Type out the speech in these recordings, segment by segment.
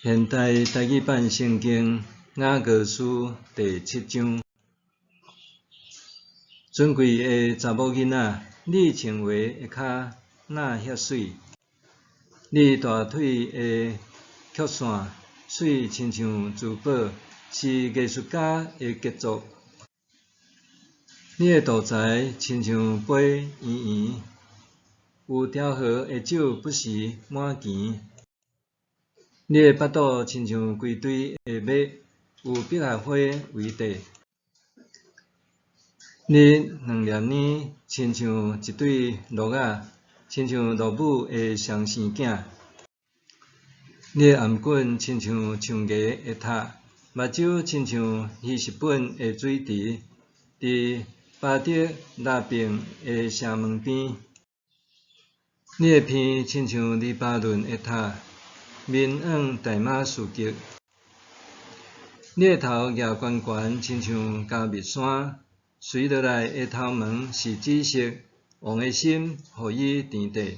現代台語版聖經雅歌書第七章。尊貴的查某囡仔，你穿鞋的跤若遐媠？你大腿的曲線媠親像珠寶，是藝術家的傑作。你的肚臍親像杯圓圓，有調和的酒不時滿墘。你的腹肚親像規堆的麥，有百合花為地。你兩粒奶親像一對鹿仔，親像鹿母的雙生囝。你的頷頸親像象牙的塔，目睭親像希實本的水池，佇巴特拉賓的城門邊。你的鼻親像黎巴嫩的塔，面向大馬士革。你的頭額懸懸，親像迦密山，垂落來的頭毛是紫色，王的心予伊甜滴。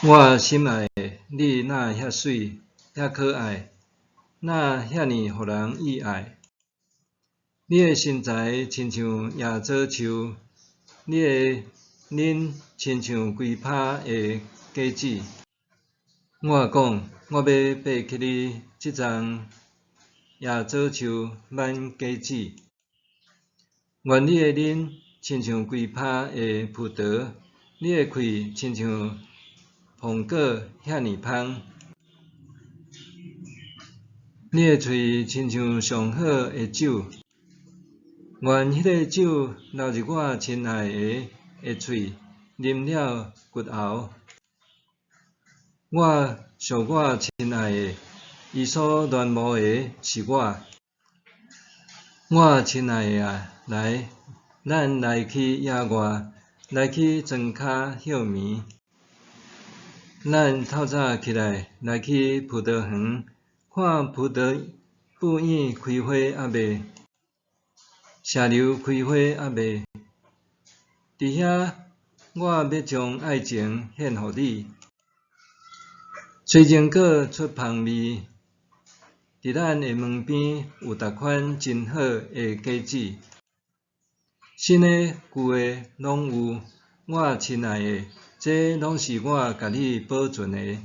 我心愛的，你哪會遐媠，遐可愛，哪遐爾予人意愛？你的身材親像椰棗樹，你的臉親像歸拍的果子。我講，我欲爬起你這叢椰棗樹挽果子。願你的臉親像歸拍的葡萄，你的氣親像蘋果遐爾芳。你的喙親像上好的酒，願彼个酒流入我親愛的的喙，啉了骨喉。我屬我親愛的，伊所戀慕的是我。我親愛的啊，來，咱來去野外，來去莊跤歇暝。咱透早起來，來去葡萄園，看葡萄布湧開花猶未？石榴開花猶未？佇遐，我欲將愛情獻予你。催情果出芳味，佇咱的門邊有逐款真好的果子，新的舊的攏有。我親愛的，這攏是我共你保存的。